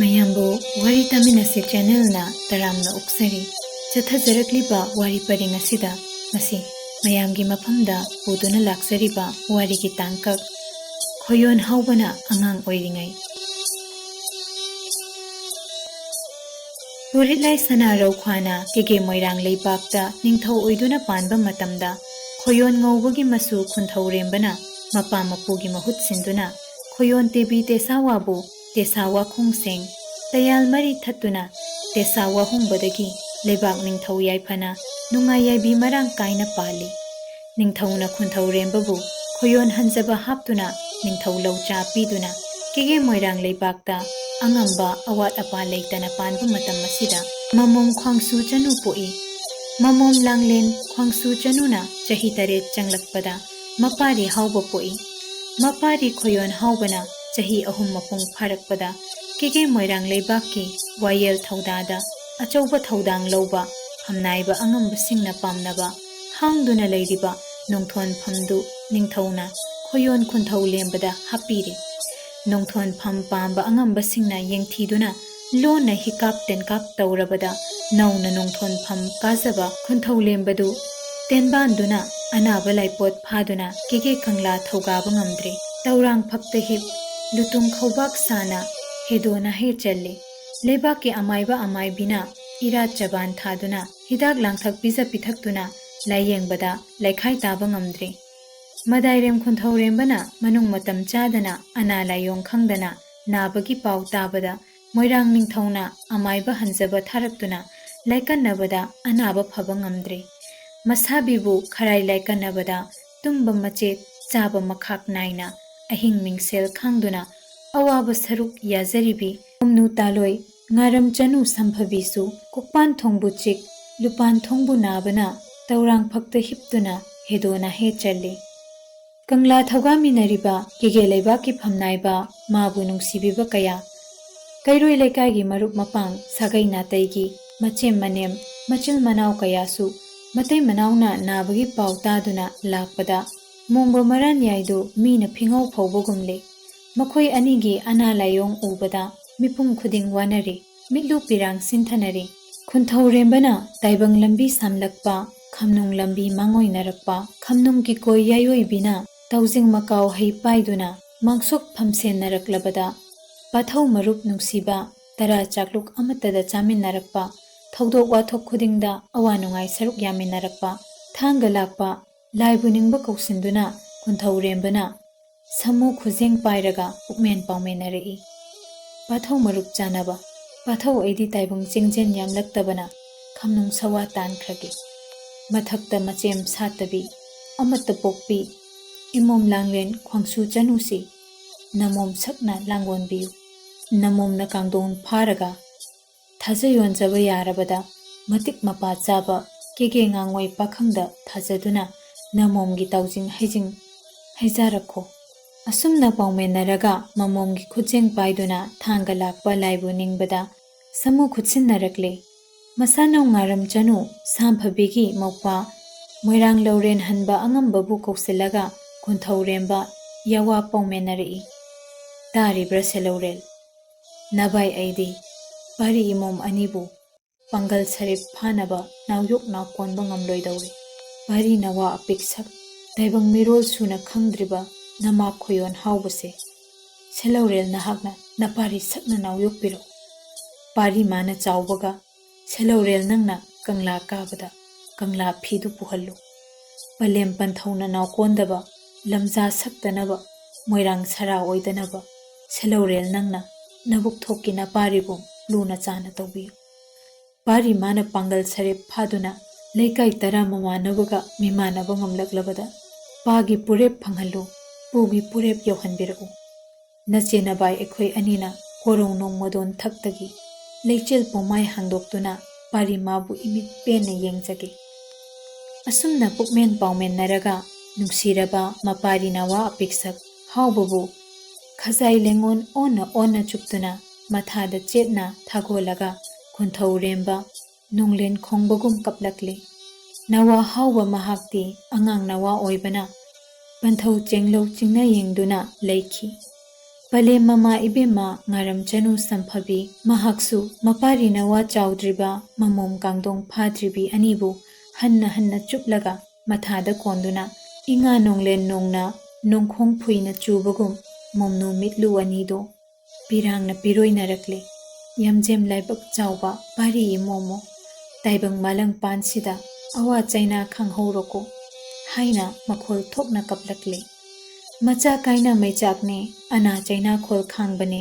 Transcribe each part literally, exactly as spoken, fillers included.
ꯃꯌꯥꯝꯕꯨ ꯋꯥꯔꯤ ꯇꯥꯃꯤꯟꯅꯁꯤ ꯆꯦꯅꯦꯜꯅ ꯇꯔꯥꯝꯅ ꯑꯣꯛꯆꯔꯤ꯫ ꯆꯠꯊꯖꯔꯛꯂꯤꯕ ꯋꯥꯔꯤ ꯄꯔꯤꯡ ꯑꯁꯤꯗ ꯉꯁꯤ ꯃꯌꯥꯝꯒꯤ ꯃꯐꯝꯗ ꯄꯨꯗꯨꯅ ꯂꯥꯛꯆꯔꯤꯕ ꯋꯥꯔꯤꯒꯤ ꯇꯥꯡꯀꯛ, ꯈꯣꯌꯣꯟ ꯍꯥꯎꯕꯅ ꯑꯉꯥꯡ ꯑꯣꯏꯔꯤꯉꯩ꯫ ꯄꯨꯔꯤꯠꯂꯥꯏ ꯁꯅꯥꯔꯧ ꯈ꯭ꯋꯥꯅ ꯀꯦꯒꯦ ꯃꯣꯏꯔꯥꯡ ꯂꯩꯕꯥꯛꯇ ꯅꯤꯡꯊꯧ ꯑꯣꯏꯗꯨꯅ ꯄꯥꯟꯕ ꯃꯇꯝꯗ, ꯈꯣꯌꯣꯟ ꯉꯧꯕꯒꯤ ꯃꯆꯨ ꯈꯨꯟꯊꯧꯔꯦꯝꯕꯅ ꯃꯄꯥ ꯃꯄꯨꯒꯤ ꯃꯍꯨꯠ ꯁꯤꯟꯗꯨꯅ ꯈꯣꯌꯣꯟ ꯇꯦꯕꯤ ꯇꯦꯁꯥꯋꯥꯕꯨ ꯇꯦꯁꯥꯋꯥ ꯈꯣꯡꯁꯦꯡ, ꯇꯌꯥꯜ ꯃꯔꯤ ꯊꯠꯇꯨꯅ ꯇꯦꯁꯥꯋꯥ ꯍꯨꯡꯕꯗꯒꯤ ꯂꯩꯕꯥꯛ ꯅꯤꯡꯊꯧ ꯌꯥꯏꯐꯅ ꯅꯨꯡꯉꯥꯏ ꯌꯥꯏꯕꯤ ꯃꯔꯥꯡ ꯀꯥꯏꯅ ꯄꯥꯜꯂꯤ꯫ ꯅꯤꯡꯊꯧꯅ ꯈꯨꯟꯊꯧꯔꯦꯝꯕꯕꯨ ꯈꯣꯌꯣꯟ ꯍꯟꯖꯕ ꯍꯥꯞꯇꯨꯅ ꯅꯤꯡꯊꯧ ꯂꯧꯆꯥ ꯄꯤꯗꯨꯅ ꯀꯦꯒꯦ ꯃꯣꯏꯔꯥꯡ ꯂꯩꯕꯥꯛꯇ ꯑꯉꯝꯕ ꯑꯋꯥꯠ ꯑꯄꯥ ꯂꯩꯇꯅ ꯄꯥꯟꯕ ꯃꯇꯝ ꯑꯁꯤꯗ ꯃꯃꯣꯝ ꯈ꯭ꯋꯥꯡꯁꯨ ꯆꯅꯨ ꯄꯣꯛꯏ꯫ ꯃꯃꯣꯝ ꯂꯥꯡꯂꯦꯟ ꯈ꯭ꯋꯥꯡꯁꯨ ꯆꯅꯨꯅ ꯆꯍꯤ ꯇꯔꯦꯠ ꯆꯪꯂꯛꯄꯗ ꯃꯄꯥꯔꯤ ꯍꯥꯎꯕ ꯄꯣꯛꯏ꯫ ꯃꯄꯥꯔꯤ ꯈꯣꯌꯣꯟ ꯍꯥꯎꯕꯅ ꯆꯍꯤ ꯑꯍꯨꯝ ꯃꯄꯨꯡ ꯐꯥꯔꯛꯄꯗ ꯀꯦꯒꯦ ꯃꯣꯏꯔꯥꯡ ꯂꯩꯕꯥꯛꯀꯤ ꯋꯥꯌꯦꯜ ꯊꯧꯗꯥꯗ ꯑꯆꯧꯕ ꯊꯧꯗꯥꯡ ꯂꯧꯕ ꯐꯝꯅꯥꯏꯕ ꯑꯉꯝꯕꯁꯤꯡꯅ ꯄꯥꯝꯅꯕ ꯍꯥꯡꯗꯨꯅ ꯂꯩꯔꯤꯕ ꯅꯣꯡꯊꯣꯟꯐꯝꯗꯨ ꯅꯤꯡꯊꯧꯅ ꯈꯣꯌꯣꯟ ꯈꯨꯟꯊꯧ ꯂꯦꯝꯕꯗ ꯍꯥꯞꯄꯤꯔꯦ꯫ ꯅꯣꯡꯊꯣꯟꯐꯝ ꯄꯥꯝꯕ ꯑꯉꯝꯕꯁꯤꯡꯅ ꯌꯦꯡꯊꯤꯗꯨꯅ ꯂꯣꯟꯅ ꯍꯤꯀꯥꯞ ꯇꯦꯟꯀꯥꯞ ꯇꯧꯔꯕꯗ ꯅꯧꯅ ꯅꯣꯡꯊꯣꯟꯐꯝ ꯀꯥꯖꯕ ꯈꯨꯟꯊꯧ ꯂꯦꯝꯕꯗꯨ ꯇꯦꯟꯕꯥꯟꯗꯨꯅ ꯑꯅꯥꯕ ꯂꯥꯏꯄꯣꯠ ꯐꯥꯗꯨꯅ ꯀꯦꯒꯦ ꯀꯪꯂꯥ ꯊꯧꯒꯥꯕ ꯉꯝꯗ꯭ꯔꯦ꯫ ꯇꯧꯔꯥꯡ ꯐꯛꯇ ꯍꯤꯞ ꯂꯨꯇꯨꯡ ꯈꯧꯕꯥꯛ ꯁꯥꯅ ꯍꯦꯗꯣ ꯅꯥꯍꯦ ꯆꯜꯂꯤ꯫ ꯂꯩꯕꯥꯛꯀꯤ ꯑꯃꯥꯏꯕ ꯑꯃꯥꯏꯕꯤꯅ ꯏꯔꯥꯠ ꯆꯕꯥꯟ ꯊꯥꯗꯨꯅ ꯍꯤꯗꯥꯛ ꯂꯥꯡꯊꯛ ꯄꯤꯖ ꯄꯤꯊꯛꯇꯨꯅ ꯂꯥꯏꯌꯦꯡꯕꯗ ꯂꯩꯈꯥꯏ ꯇꯥꯕ ꯉꯝꯗ꯭ꯔꯦ꯫ ꯃꯗꯥꯏꯔꯦꯝ ꯈꯨꯟꯊꯧꯔꯦꯝꯕꯅ ꯃꯅꯨꯡ ꯃꯇꯝ ꯆꯥꯗꯅ ꯑꯅꯥ ꯂꯥꯏꯌꯣꯡ ꯈꯪꯗꯅ ꯅꯥꯕꯒꯤ ꯄꯥꯎ ꯇꯥꯕꯗ ꯃꯣꯏꯔꯥꯡ ꯅꯤꯡꯊꯧꯅ ꯑꯃꯥꯏꯕ ꯍꯟꯖꯕ ꯊꯥꯔꯛꯇꯨꯅ ꯂꯥꯏꯀꯠꯅꯕꯗ ꯑꯅꯥꯕ ꯐꯕ ꯉꯝꯗ꯭ꯔꯦ꯫ ꯃꯁꯥꯕꯤꯕꯨ ꯈꯔꯥꯏ ꯂꯥꯏꯀꯠꯅꯕꯗ ꯇꯨꯝꯕ ꯃꯆꯦꯠ ꯆꯥꯕ ꯃꯈꯥꯛ ꯅꯥꯏꯅ ꯑꯍꯤꯡ ꯃꯤꯡꯁꯦꯜ ꯈꯥꯡꯗꯨꯅ ꯑꯋꯥꯕ ꯁꯔꯨꯛ ꯌꯥꯖꯔꯤꯕꯤ ꯈꯣꯝꯅꯨ ꯇꯥꯂꯣꯏ ꯉꯥꯔꯝ ꯆꯅꯨ ꯁꯝꯐꯕꯤꯁꯨ ꯀꯣꯛꯄꯥꯟ ꯊꯣꯡꯕꯨ ꯆꯤꯛ ꯂꯨꯄꯥꯟ ꯊꯣꯡꯕꯨ ꯅꯥꯕꯅ ꯇꯧꯔꯥꯡ ꯐꯛꯇ ꯍꯤꯞꯇꯨꯅ ꯍꯦꯗꯣꯅ ꯍꯦ ꯆꯜꯂꯤ꯫ ꯀꯪꯂꯥ ꯊꯧꯒꯥꯃꯤꯟꯅꯔꯤꯕ ꯀꯦꯒꯦ ꯂꯩꯕꯥꯛꯀꯤ ꯐꯝꯅꯥꯏꯕ ꯃꯥꯕꯨ ꯅꯨꯡꯁꯤꯕꯤꯕ ꯀꯌꯥ, ꯀꯩꯔꯣꯏ ꯂꯩꯀꯥꯏꯒꯤ ꯃꯔꯨꯞ ꯃꯄꯥꯡ ꯁꯥꯒꯩ ꯅꯥꯇꯩꯒꯤ ꯃꯆꯦꯝ ꯃꯅꯦꯝ ꯃꯆꯤꯜ ꯃꯅꯥꯎ ꯀꯌꯥꯁꯨ ꯃꯇꯩ ꯃꯅꯥꯎꯅ ꯅꯥꯕꯒꯤ ꯄꯥꯎ ꯇꯥꯗꯨꯅ ꯂꯥꯛꯄꯗ ꯃꯣꯡꯕ ꯃꯔꯥꯟ ꯌꯥꯏꯗꯨ ꯃꯤꯅ ꯐꯤꯉꯧ ꯐꯧꯕꯒꯨꯝꯂꯦ꯫ ꯃꯈꯣꯏ ꯑꯅꯤꯒꯤ ꯑꯅꯥ ꯂꯥꯏꯌꯣꯡ ꯎꯕꯗ ꯃꯤꯄꯨꯝ ꯈꯨꯗꯤꯡ ꯋꯥꯅꯔꯤ꯫ ꯃꯤꯠꯂꯨ ꯄꯤꯔꯥꯡ ꯁꯤꯟꯊꯅꯔꯤ꯫ ꯈꯨꯟꯊꯧꯔꯦꯝꯕꯅ ꯇꯥꯏꯕꯪ ꯂꯝꯕꯤ ꯁꯥꯝꯂꯛꯄ, ꯈꯝꯅꯨꯡ ꯂꯝꯕꯤ ꯃꯥꯡꯑꯣꯏꯅꯔꯛꯄ, ꯈꯝꯅꯨꯡꯒꯤ ꯀꯣꯏ ꯌꯥꯏꯑꯣꯏꯕꯤꯅ ꯇꯧꯖꯤꯡ ꯃꯀꯥꯎ ꯍꯩ ꯄꯥꯏꯗꯨꯅ ꯃꯥꯡꯁꯣꯛ ꯐꯝꯁꯦꯟꯅꯔꯛꯂꯕꯗ, ꯄꯥꯊꯧ ꯃꯔꯨꯞ ꯅꯨꯡꯁꯤꯕ ꯇꯔꯥ ꯆꯥꯛꯂꯨꯛ ꯑꯃꯠꯇꯗ ꯆꯥꯃꯤꯟꯅꯔꯛꯄ, ꯊꯧꯗꯣꯛ ꯋꯥꯊꯣꯛ ꯈꯨꯗꯤꯡꯗ ꯑꯋꯥ ꯅꯨꯡꯉꯥꯏ ꯁꯔꯨꯛ ꯌꯥꯃꯤꯟꯅꯔꯛꯄ, ꯊꯥꯡꯒ ꯂꯥꯛꯄ ꯂꯥꯏꯕꯨ ꯅꯤꯡꯕ ꯀꯧꯁꯤꯟꯗꯨꯅ ꯈꯨꯟꯊꯧꯔꯦꯝꯕꯅ ꯁꯃꯨ ꯈꯨꯖꯦꯡ ꯄꯥꯏꯔꯒ ꯄꯨꯛꯃꯦꯟ ꯄꯥꯎꯃꯦꯟꯅꯔꯛꯏ꯫ ꯄꯥꯊꯧ ꯃꯔꯨꯞ ꯆꯥꯟꯅꯕ, ꯄꯥꯊꯧ ꯑꯩꯗꯤ ꯇꯥꯏꯕꯪ ꯆꯤꯡꯖꯦꯟ ꯌꯥꯝꯂꯛꯇꯕꯅ ꯈꯝꯅꯨꯡ ꯁꯋꯥ ꯇꯥꯟꯈ꯭ꯔꯒꯦ꯫ ꯃꯊꯛꯇ ꯃꯆꯦꯝ ꯁꯥꯠꯇꯕꯤ, ꯑꯃꯠꯇ ꯄꯣꯛꯄꯤ, ꯏꯃꯣꯝ ꯂꯥꯡꯂꯦꯟ ꯈ꯭ꯋꯥꯡꯁꯨ ꯆꯅꯨꯁꯤ, ꯅꯃꯣꯝ ꯁꯛꯅ ꯂꯥꯡꯒꯣꯟꯕꯤꯌꯨ꯫ ꯅꯃꯣꯝꯅ ꯀꯥꯡꯗꯣꯟ ꯐꯥꯔꯒ ꯊꯥꯖ ꯌꯣꯟꯖꯕ ꯌꯥꯔꯕꯗ ꯃꯇꯤꯛ ꯃꯄꯥ ꯆꯥꯕ ꯀꯦꯒꯦ ꯉꯥꯡꯉꯣꯏ ꯄꯥꯈꯪꯗ ꯊꯥꯖꯗꯨꯅ ꯅꯃꯣꯝꯒꯤ ꯇꯥꯎꯖꯤꯡ ꯍꯩꯖꯤꯡ ꯍꯩꯖꯥꯔꯛꯈꯣ꯫ ꯑꯁꯨꯝꯅ ꯄꯥꯎꯃꯦꯟꯅꯔꯒ ꯃꯃꯣꯝꯒꯤ ꯈꯨꯠꯖꯦꯡ ꯄꯥꯏꯗꯨꯅ ꯊꯥꯡꯒ ꯂꯥꯛꯄ ꯂꯥꯏꯕꯨ ꯅꯤꯡꯕꯗ ꯁꯃꯨ ꯈꯨꯠꯁꯤꯟꯅꯔꯛꯂꯦ꯫ ꯃꯁꯥꯅꯧ ꯉꯥꯔꯝ ꯆꯅꯨ ꯁꯥꯝꯐꯕꯤꯒꯤ ꯃꯧꯄ꯭ꯋꯥ ꯃꯣꯏꯔꯥꯡ ꯂꯧꯔꯦꯟ ꯍꯟꯕ ꯑꯉꯝꯕꯕꯨ ꯀꯧꯁꯤꯜꯂꯒ ꯈꯨꯟꯊꯧꯔꯦꯝꯕ ꯌꯥꯋꯥ ꯄꯥꯎꯃꯦꯟꯅꯔꯛꯏ꯫ ꯇꯥꯔꯤꯕ꯭ꯔꯥ ꯁꯦꯂꯧꯔꯦꯜ? ꯅꯚꯥꯏ ꯑꯩꯗꯤ ꯄꯥꯔꯤ ꯏꯃꯣꯝ ꯑꯅꯤꯕꯨ ꯄꯥꯡꯒꯜ ꯁꯔꯤꯞ ꯐꯥꯅꯕ ꯅꯥꯎꯌꯣꯛ ꯅꯥꯎꯀꯣꯟꯕ ꯉꯝꯂꯣꯏꯗꯧꯔꯦ꯫ ꯄꯥꯔꯤ ꯅꯋꯥ ꯑꯄꯤꯛꯁꯛ, ꯇꯥꯏꯕꯪ ꯃꯤꯔꯣꯜ ꯁꯨꯅ ꯈꯪꯗ꯭ꯔꯤꯕ ꯅꯃꯥ ꯈꯣꯌꯣꯟ ꯍꯥꯎꯕꯁꯦ, ꯁꯦꯂꯧꯔꯦꯜ ꯅꯍꯥꯛꯅ ꯅꯄꯥꯔꯤ ꯁꯛꯅ ꯅꯥꯎꯌꯣꯛꯄꯤꯔꯛꯎ꯫ ꯄꯥꯔꯤ ꯃꯥꯅ ꯆꯥꯎꯕꯒ ꯁꯦꯂꯧꯔꯦꯜ ꯅꯪꯅ ꯀꯪꯂꯥ ꯀꯥꯕꯗ ꯀꯪꯂꯥ ꯐꯤꯗꯨ ꯄꯨꯍꯜꯂꯨ꯫ ꯄꯂꯦꯝ ꯄꯟꯊꯧꯅ ꯅꯥꯎꯀꯣꯟꯗꯕ, ꯂꯝꯖꯥ ꯁꯛꯇꯅꯕ, ꯃꯣꯏꯔꯥꯡ ꯁꯔꯥ ꯑꯣꯏꯗꯅꯕ, ꯁꯦꯂꯧꯔꯦꯜ ꯅꯪꯅ ꯅꯕꯨꯛ ꯊꯣꯛꯀꯤ ꯅꯄꯥꯔꯤꯕꯨ ꯂꯨꯅ ꯆꯥꯅ ꯇꯧꯕꯤꯌꯨ꯫ ꯄꯥꯔꯤ ꯃꯥꯅ ꯄꯥꯡꯒꯜ ꯁꯔꯤꯞ ꯐꯥꯗꯨꯅ ꯂꯩꯀꯥꯏ ꯇꯔꯥ ꯃꯃꯥꯟꯅꯕꯒ ꯃꯤꯃꯥꯟꯅꯕ ꯉꯝꯂꯛꯂꯕꯗ ꯄꯥꯒꯤ ꯄꯨꯔꯦꯞ ꯐꯪꯍꯜꯂꯨ, ꯄꯨꯒꯤ ꯄꯨꯔꯦꯞ ꯌꯧꯍꯟꯕꯤꯔꯛꯎ꯫ ꯅꯆꯦ ꯅꯕꯥꯏ ꯑꯩꯈꯣꯏ ꯑꯅꯤꯅ ꯀꯣꯔꯧ ꯅꯣꯡꯃꯗꯣꯟ ꯊꯛꯇꯒꯤ ꯂꯩꯆꯤꯜ ꯄꯣꯃꯥꯏ ꯍꯥꯡꯗꯣꯛꯇꯨꯅ ꯄꯥꯔꯤ ꯃꯥꯕꯨ ꯏꯃꯤꯠ ꯄꯦꯟꯅ ꯌꯦꯡꯖꯒꯦ꯫ ꯑꯁꯨꯝꯅ ꯄꯨꯛꯃꯦꯟ ꯄꯥꯎꯃꯦꯟꯅꯔꯒ ꯅꯨꯡꯁꯤꯔꯕ ꯃꯄꯥꯔꯤ ꯅꯋꯥ ꯑꯄꯤꯛꯁꯛ ꯍꯥꯎꯕꯕꯨ ꯈꯖꯥꯏ ꯂꯦꯡꯉꯣꯟ ꯑꯣꯟꯅ ꯑꯣꯟꯅ ꯆꯨꯞꯇꯨꯅ ꯃꯊꯥꯗ ꯆꯦꯠꯅ ꯊꯥꯒꯣꯜꯂꯒ ꯈꯨꯟꯊꯧꯔꯦꯝꯕ ꯅꯣꯡꯂꯦꯟ ꯈꯣꯡꯕꯒꯨꯝ ꯀꯞꯂꯛꯂꯤ꯫ ꯅꯋꯥ ꯍꯥꯎꯕ ꯃꯍꯥꯛꯇꯤ ꯑꯉꯥꯡ ꯅꯋꯥ ꯑꯣꯏꯕꯅ ꯄꯟꯊꯧ ꯆꯦꯡꯂꯧ ꯆꯤꯡꯅ ꯌꯦꯡꯗꯨꯅ ꯂꯩꯈꯤ꯫ ꯄꯂꯦꯝ ꯃꯃꯥ ꯏꯕꯦꯝꯃ ꯉꯥꯔꯝ ꯆꯅꯨ ꯁꯝꯐꯕꯤ, ꯃꯍꯥꯛꯁꯨ ꯃꯄꯥꯔꯤ ꯅꯋꯥ ꯆꯥꯎꯗ꯭ꯔꯤꯕ ꯃꯃꯣꯝ ꯀꯥꯡꯗꯣꯡ ꯐꯥꯗ꯭ꯔꯤꯕꯤ ꯑꯅꯤꯕꯨ ꯍꯟꯅ ꯍꯟꯅ ꯆꯨꯞꯂꯒ ꯃꯊꯥꯗ ꯀꯣꯟꯗꯨꯅ ꯏꯉꯥ ꯅꯣꯡꯂꯦꯟ ꯅꯣꯡꯅ ꯅꯣꯡꯈꯣꯡ ꯐꯨꯏꯅ ꯆꯨꯕꯒꯨꯝ ꯃꯣꯝꯅꯨ ꯃꯤꯠꯂꯨ ꯑꯅꯤꯗꯣ ꯄꯤꯔꯥꯡꯅ ꯄꯤꯔꯣꯏꯅꯔꯛꯂꯦ꯫ ꯌꯥꯝꯖꯦꯝ ꯂꯥꯏꯕꯛ ꯆꯥꯎꯕ ꯄꯥꯔꯤ ꯏꯃꯣꯃꯣ, ꯇꯥꯏꯕꯪ ꯃꯥꯂꯪ ꯄꯥꯟꯁꯤꯗ ꯑꯋꯥ ꯆꯩꯅꯥ ꯈꯪꯍꯧꯔꯣꯀꯣ ꯍꯥꯏꯅ ꯃꯈꯣꯜ ꯊꯣꯛꯅ ꯀꯞꯂꯛꯂꯦ꯫ ꯃꯆꯥ ꯀꯥꯏꯅ ꯃꯩꯆꯥꯛꯅꯦ, ꯑꯅꯥ ꯆꯩꯅꯥ ꯈꯣꯜ ꯈꯥꯡꯕꯅꯦ,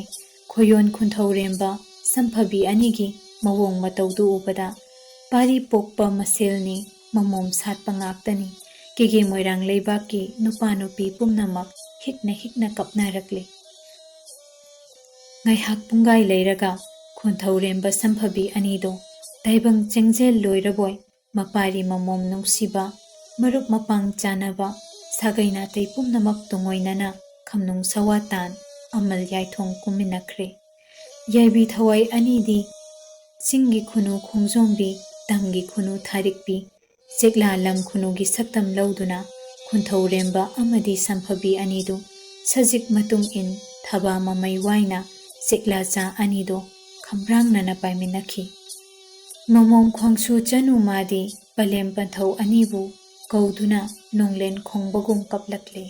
ꯈꯣꯌꯣꯟ ꯈꯨꯟꯊꯧꯔꯦꯝꯕ ꯁꯝꯐꯕꯤ ꯑꯅꯤꯒꯤ ꯃꯑꯣꯡ ꯃꯇꯧꯗꯨ ꯎꯕꯗ ꯄꯥꯔꯤ ꯄꯣꯛꯄ ꯃꯁꯦꯜꯅꯤ, ꯃꯃꯣꯝ ꯁꯥꯠꯄ ꯉꯥꯛꯇꯅꯤ꯫ ꯀꯦꯒꯦ ꯃꯣꯏꯔꯥꯡ ꯂꯩꯕꯥꯛꯀꯤ ꯅꯨꯄꯥ ꯅꯨꯄꯤ ꯄꯨꯝꯅꯃꯛ ꯍꯤꯛꯅ ꯍꯤꯛꯅ ꯀꯞꯅꯔꯛꯂꯦ꯫ ꯉꯥꯏꯍꯥꯛ ꯄꯨꯡꯒꯥꯏ ꯂꯩꯔꯒ ꯈꯣꯟꯊꯧꯔꯦꯝꯕ ꯁꯝꯐꯕꯤ ꯑꯅꯤꯗꯣ ꯇꯥꯏꯕꯪ ꯆꯦꯡꯖꯦꯜ ꯂꯣꯏꯔꯕꯣꯏ ꯃꯄꯥꯔꯤ ꯃꯃꯣꯝ ꯅꯨꯡꯁꯤꯕ, ꯃꯔꯨꯞ ꯃꯄꯥꯡ ꯆꯥꯟꯅꯕ, ꯁꯥꯒꯩ ꯅꯥꯇꯩ ꯄꯨꯝꯅꯃꯛ ꯇꯨꯡꯑꯣꯏꯅꯅ ꯈꯝꯅꯨꯡ ꯁꯋꯥ ꯇꯥꯟ ꯑꯃꯜ ꯌꯥꯏꯊꯣꯡ ꯀꯨꯝꯃꯤꯟꯅꯈ꯭ꯔꯦ꯫ ꯌꯥꯏꯕꯤ ꯊꯋꯥꯏ ꯑꯅꯤꯗꯤ ꯆꯤꯡꯒꯤ ꯈꯨꯅꯨ ꯈꯣꯡꯖꯣꯝꯕꯤ, ꯇꯝꯒꯤ ꯈꯨꯅꯨ ꯊꯥꯔꯤꯛꯄꯤ, ꯆꯦꯛꯂꯥ ꯂꯝ ꯈꯨꯅꯨꯒꯤ ꯁꯛꯇꯝ ꯂꯧꯗꯨꯅ ꯈꯨꯟꯊꯧꯔꯦꯝꯕ ꯑꯃꯗꯤ ꯁꯝꯐꯕꯤ ꯑꯅꯤꯗꯨ ꯁꯖꯤꯛ ꯃꯇꯨꯡ ꯏꯟ ꯊꯕꯥ ꯃꯃꯩ ꯋꯥꯏꯅ ꯆꯦꯛꯂꯥ ꯆꯥ ꯑꯅꯤꯗꯨ ꯈꯝꯕ꯭ꯔꯥꯡꯅꯅ ꯄꯥꯏꯃꯤꯟꯅꯈꯤ꯫ ꯃꯃꯣꯝ ꯈ꯭ꯋꯥꯡꯁꯨ ꯆꯅꯨ ꯃꯥꯗꯤ ꯄꯂꯦꯝ ꯄꯟꯊꯧ ꯑꯅꯤꯕꯨ ꯀꯧꯗꯨꯅ ꯅꯣꯡꯂꯦꯟ ꯈꯣꯡꯕꯒꯨꯝ ꯀꯞꯂꯛꯂꯦ꯫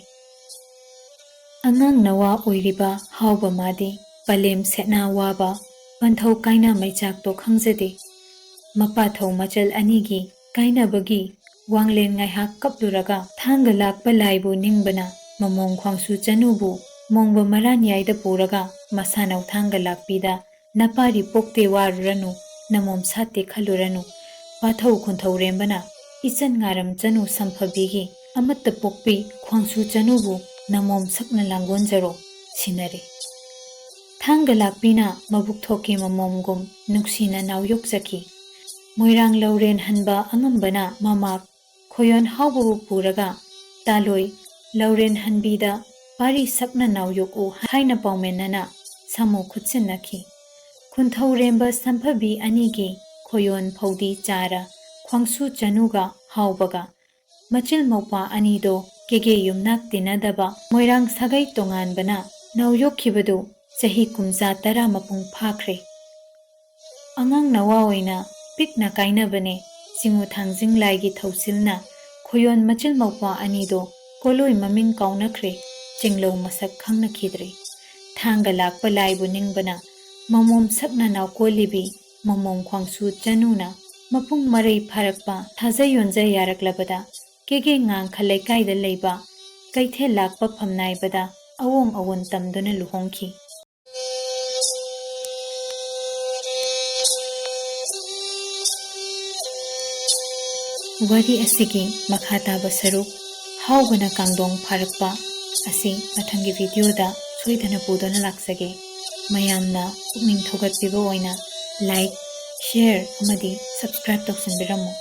ꯑꯉꯥꯡ ꯅꯋꯥ ꯑꯣꯏꯔꯤꯕ ꯍꯥꯎꯕ ꯃꯥꯗꯤ ꯄꯂꯦꯝ ꯁꯦꯠꯅ ꯋꯥꯕ ꯄꯟꯊꯧ ꯀꯥꯏꯅ ꯃꯩꯆꯥꯛꯇꯣ ꯈꯪꯖꯗꯦ꯫ ꯃꯄꯥꯊꯧ ꯃꯆꯜ ꯑꯅꯤꯒꯤ ꯀꯥꯏꯅꯕꯒꯤ ꯋꯥꯡꯂꯦꯟ ꯉꯥꯏꯍꯥꯛ ꯀꯞꯂꯨꯔꯒ ꯊꯥꯡꯒ ꯂꯥꯛꯄ ꯂꯥꯏꯕꯨ ꯅꯤꯡꯕꯅ ꯃꯃꯣꯝ ꯈ꯭ꯋꯥꯡꯁꯨ ꯆꯅꯨꯕꯨ ꯃꯣꯡꯕ ꯃꯔꯥꯟꯌꯥꯏꯗ ꯄꯨꯔꯒ ꯃꯁꯥꯅꯧ ꯊꯥꯡꯒ ꯂꯥꯛꯄꯤꯗ ꯅꯄꯥꯔꯤ ꯄꯣꯛꯇꯦ ꯋꯥꯔꯨꯔꯅꯨ, ꯅꯃꯣꯝ ꯁꯥꯠꯇꯦ ꯈꯜꯂꯨꯔꯅꯨ꯫ ꯄꯥꯊꯧ ꯈꯨꯟꯊꯧꯔꯦꯝꯕꯅ ꯏꯆꯟ ꯉꯥꯔꯝ ꯆꯅꯨ ꯁꯝꯐꯕꯤꯒꯤ ꯑꯃꯠꯇ ꯄꯣꯛꯄꯤ ꯈ꯭ꯋꯥꯡꯁꯨ ꯆꯅꯨꯕꯨ ꯅꯃꯣꯝ ꯁꯛꯅ ꯂꯥꯡꯒꯣꯟꯖꯔꯣ ꯁꯤꯟꯅꯔꯦ꯫ ꯊꯥꯡꯒ ꯂꯥꯛꯄꯤꯅ ꯃꯕꯨꯛ ꯊꯣꯛꯀꯤ ꯃꯃꯣꯝꯒꯨꯝ ꯅꯨꯡꯁꯤꯅ ꯅꯥꯎꯌꯣꯛꯆꯈꯤ꯫ ꯃꯣꯏꯔꯥꯡ ꯂꯧꯔꯦꯟ ꯍꯟꯕ ꯑꯉꯝꯕꯅ ꯃꯃꯥ ꯈꯣꯌꯣꯟ ꯍꯥꯎꯕꯕꯨ ꯄꯨꯔꯒ ꯇꯥꯂꯣꯏ ꯂꯧꯔꯦꯟ ꯍꯟꯕꯤꯗ ꯄꯥꯔꯤ ꯁꯛꯅ ꯅꯥꯎꯌꯣꯛꯎ ꯍꯥꯏꯅ ꯄꯥꯎꯃꯦꯟꯅꯅ ꯁꯥꯃꯨ ꯈꯨꯠꯁꯤꯟꯅꯈꯤ꯫ ꯈꯨꯟꯊꯧꯔꯦꯝꯕ ꯁꯝꯐꯕꯤ ꯑꯅꯤꯒꯤ ꯈꯣꯌꯣꯟ ꯐꯧꯗꯤ ꯆꯥꯔ ꯈ꯭ꯋꯥꯡꯁꯨ ꯆꯅꯨꯒ ꯍꯥꯎꯕꯒ ꯃꯆꯤꯜ ꯃꯧꯄ꯭ꯋꯥ ꯑꯅꯤꯗꯣ ꯀꯦꯒꯦ ꯌꯨꯝꯅꯥꯛ ꯇꯤꯟꯅꯗꯕ ꯃꯣꯏꯔꯥꯡ ꯁꯥꯒꯩ ꯇꯣꯉꯥꯟꯕꯅ ꯅꯥꯎ ꯌꯣꯛꯈꯤꯕꯗꯨ ꯆꯍꯤ ꯀꯨꯝꯖꯥ ꯇꯔꯥ ꯃꯄꯨꯡ ꯐꯥꯈ꯭ꯔꯦ꯫ ꯑꯉꯥꯡ ꯅꯋꯥ ꯑꯣꯏꯅ ꯄꯤꯛꯅ ꯀꯥꯏꯅꯕꯅꯦ꯫ ꯆꯤꯡꯉꯨ ꯊꯥꯡꯖꯤꯡ ꯂꯥꯏꯒꯤ ꯊꯧꯁꯤꯜꯅ ꯈꯣꯌꯣꯟ ꯃꯆꯤꯜ ꯃꯧꯄ꯭ꯋꯥ ꯑꯅꯤꯗꯣ ꯀꯣꯂꯣꯏ ꯃꯃꯤꯡ ꯀꯥꯎꯅꯈ꯭ꯔꯦ, ꯆꯤꯡꯂꯧ ꯃꯁꯛ ꯈꯪꯅꯈꯤꯗ꯭ꯔꯦ꯫ ꯊꯥꯡꯒ ꯂꯥꯛꯄ ꯂꯥꯏꯕꯨ ꯅꯤꯡꯕꯅ ꯃꯃꯣꯝ ꯁꯛꯅ ꯅꯥꯎꯀꯣꯜꯂꯤꯕꯤ ꯃꯃꯣꯝ ꯈ꯭ꯋꯥꯡꯁꯨ ꯆꯅꯨꯅ ꯃꯄꯨꯡ ꯃꯔꯩ ꯐꯥꯔꯛꯄ ꯊꯥꯖ ꯌꯣꯟꯖ ꯌꯥꯔꯛꯂꯕꯗ ꯀꯦꯒꯦ ꯉꯥꯡꯈ ꯂꯩꯀꯥꯏꯗ ꯂꯩꯕ ꯀꯩꯊꯦꯜ ꯂꯥꯛꯄ ꯐꯝꯅꯥꯏꯕꯗ ꯑꯋꯣꯡ ꯑꯋꯣꯟ ꯇꯝꯗꯨꯅ ꯂꯨꯍꯣꯡꯈꯤ꯫ ꯋꯥꯔꯤ ꯑꯁꯤꯒꯤ ꯃꯈꯥ ꯇꯥꯕ ꯁꯔꯨꯛ, ꯍꯥꯎꯕꯅ ꯀꯥꯡꯗꯣꯡ ꯐꯥꯔꯛꯄ ꯑꯁꯤ ꯃꯊꯪꯒꯤ ꯚꯤꯗꯤꯑꯣꯗ ꯁꯣꯏꯗꯅ ꯄꯨꯗꯨꯅ ꯂꯥꯛꯆꯒꯦ꯫ ꯃꯌꯥꯝꯅ ꯄꯨꯛꯅꯤꯡ ꯊꯧꯒꯠꯄꯤꯕ ꯑꯣꯏꯅ like, share ꯑꯃꯗꯤ subscribe ꯇꯧꯁꯤꯟꯕꯤꯔꯝꯃꯨ꯫